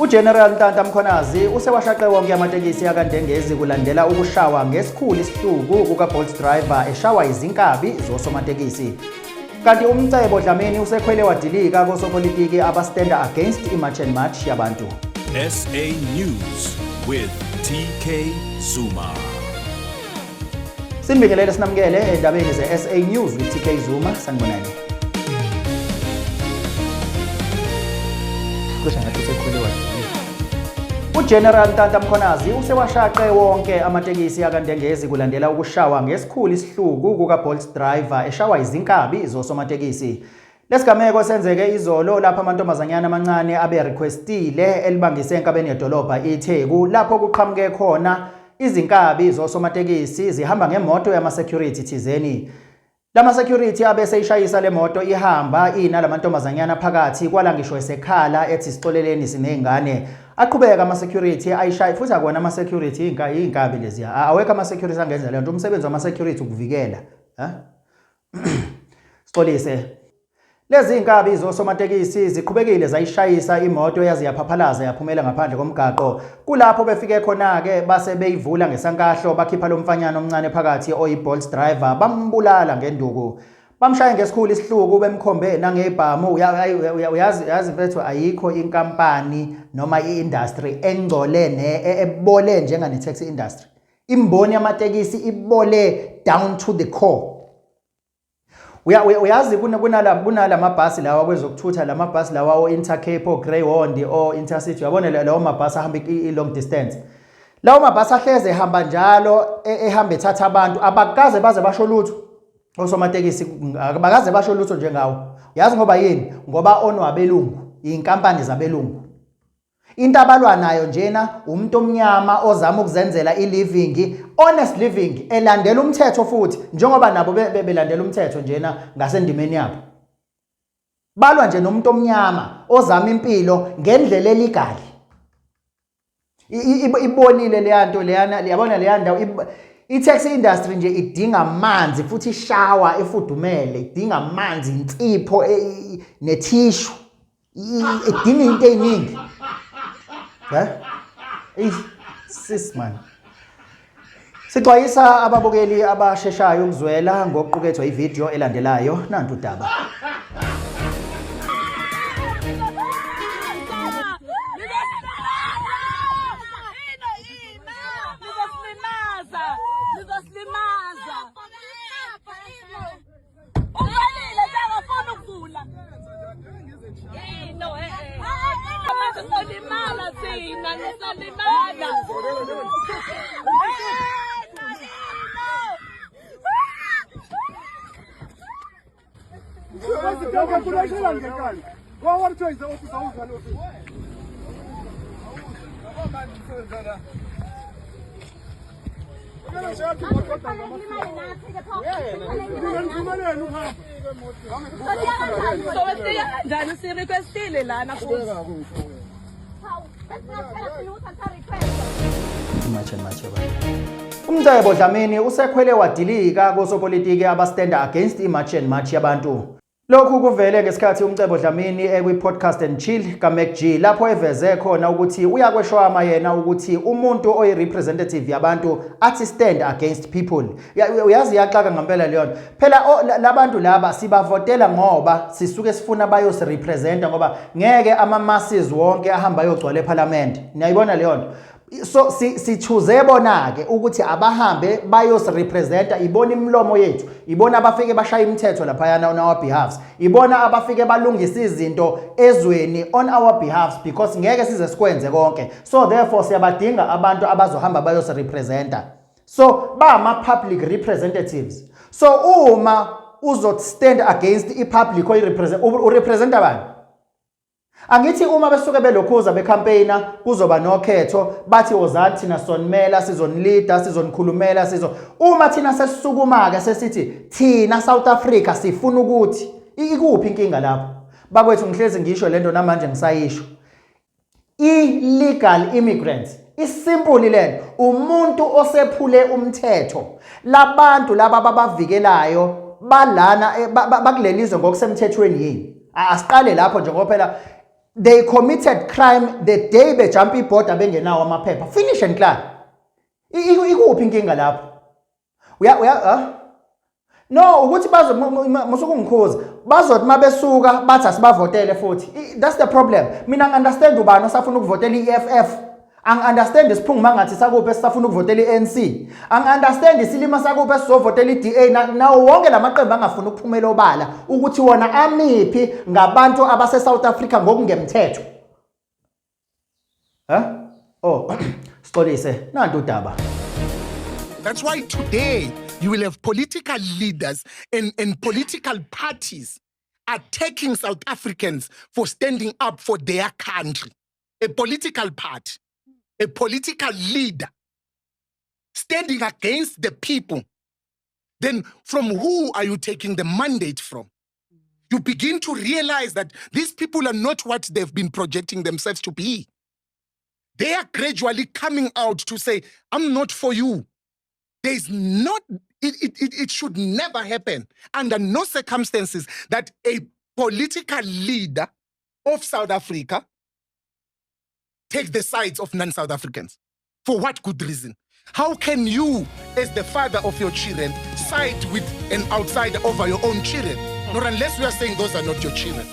UGeneral Nhlanhla Mkhwanazi usewashaqe wonke amatekisi akaNdengezi kulandela ukushawa ngesikhulu isihluku kukaBolt driver eshawa izinkabi zosomatekisi. Kanti uMcebo Dlamini usekhwele wadilika kosopolitiki abastenda against iMarch and March yabantu. SA News with TK Zuma. Sinibingelele sinamukele endabeni ze-SA News with TK Zuma sanibonani. Cishe ngathi usekhwele wadilika. UGeneral Nhlanhla Mkhwanazi usewashaqe wonke amatekisi akaNdengezi kulandela ukushawa ngesikhulu isihluku kukaBolt driver eshawa izinkabi zosomatekisi. Lesigameko senzeke izolo lapho amantombazanyana amancane abe requestile elibangise enkabeni yedolobha iTheku lapho kuqhamuke khona izinkabi zosomatekisi zihamba ngemoto yama-security thizeni. Lama security abe seyishayisa le moto ihamba inalamantombazanyana phakathi kwala ngisho esekhala ethi sixoleleni sinezingane. Aqhubeka ama security ayishaye futhi akona ama security inkabi leziya. Awekho ama security angenza le nto. Umsebenzi wama security ukuvikela. Ha? Sixolise. Lezi zinkabi zosomatekisi ziqhubekile zayishayisa imoto yaze yaphaphalaza yaphumela ngaphandle komgaqo. Kulapho befike khona-ke base beyivula ngesankahlo bakhipha lo mfanyana omncane phakathi oyi-Bolt driver bambulala ngenduku. Bamshaye ngesikhulu isihluku bemkhombe nangebhamu. Uyazi yazi mfethu ayikho inkampani noma i-industry engcole ne e, ebole njengane-taxi industry. Imboni yamatekisi ibole down to the core. Uyazi kunala kunala mabhasi lawa kwezokuthutha lamabhasi lawa o-Intercape o-Greyhound o-Intercity uyabona lawo mabhasi ahamba i-long distance lawo mabhasi ahleze ehamba njalo e, ehamba ethatha abantu abakaze baze basho lutho osomatekisi abakaze basho lutho njengawo uyazi ngoba yini ngoba onwabelungu iy'nkampani zabelungu Into abalwa nayo njena umuntu omnyama ozama ukuzenzela i-living, honest living, elandela umthetho futhi njengoba nabo belandela umthetho njena ngasendimeni yabo. Balwa nje nomuntu omnyama ozama impilo ngendlela eligali. Ibolile leya nto leyana, yabona leya ndawo i-taxi industry nje idinga amanzi futhi ishawa efudumele, idinga amanzi, insipho e, nethishu. Idinga into eziningi. Eh? Ey, sis man. Sixwayisa ababukeli abasheshayo ukuzwela ngokuqukethwa ividiyo elandelayo nantu udaba. Uvalile akafuni ukuvula. No, eh eh. Manje solimala thina, nisolimala. Sowefika kanjani si-requestile lana futhi. Matshe matshe ba. Umcebo Dlamini usekhwele wadilika kosopolitiki abastenda against iMarch and March yabantu. Lokhu kuvele ngesikhathi uMcebo Dlamini ekwi-Podcast and Chill kaMac G lapho eveze khona ukuthi uyakweshwama yena ukuthi umuntu oyi-representative yabantu athi stand against people. Uyazi iyaxaka ngempela leyo nto. Phela labantu laba sibavotela ngoba sisuke sifuna bayosirepresenta ngoba ngeke ama-masses wonke ahamba ayogcwala ephalamende. Niyayibona leyo nto. So si-choose bona-ke ukuthi abahambe bayosirepresenta, ibona imilomo yethu, ibona abafike bashaya imithetho laphayana on our behalves, ibona abafike balungisa izinto ezweni on our behalves because ngeke size sikwenze konke. So therefore siyabadinga abantu abazohamba bayosirepresenta. So bama-public representatives. So uma uzo-stand against i-public oyi-represent, urepresenta bani? Angithi uma besuke belokhuza becampaigna kuzoba nokhetho bathi wozani thina sonimela sizonilida sizonikhulumela sizo uma thina sesisukuma ke sesithi thina South Africa sifuna ukuthi ikuphi inkinga lapho bakwethu ngihlezi ngisho lento namanje ngisayisho illegal immigrants isimple lento umuntu osephule umthetho labantu laba ababavikelayo balana eh, bakulelizwe ngokusemthethweni yini asiqale lapho nje ngoba phela They committed crime the day bejump ibhoda bengenawo amaphepha, finish and clear. Ikuphi inkinga lapho? Uya ah? No, ukuthi bazo musukungikhuza, bazothi mabesuka bathi asibavotele futhi. That's the problem. Mina ngi-understand ubani osafuna ukuvotela i-EFF, angi-understand isiphungu mangathi sakuphi esisafuna ukuvotela i-ANC, angi-understand isilima sakuphi esizovotela i-DA, nawo wonke la maqembu angafuni ukuphumela obala ukuthi wona amiphi ngabantu abase-South Africa ngokungemthetho. Ha, oh, sixolise, nantu udaba. That's why today you will have political leaders and political parties attacking South Africans for standing up for their country. A political party, a political leader standing against the people. Then from who are you taking the mandate from? You begin to realize that these people are not what they've been projecting themselves to be. They are gradually coming out to say, "I'm not for you." There's not, it should never happen under no circumstances that a political leader of South Africa take the sides of non South Africans. For what good reason? How can you, as the father of your children, side with an outsider over your own children? Not unless we are saying those are not your children.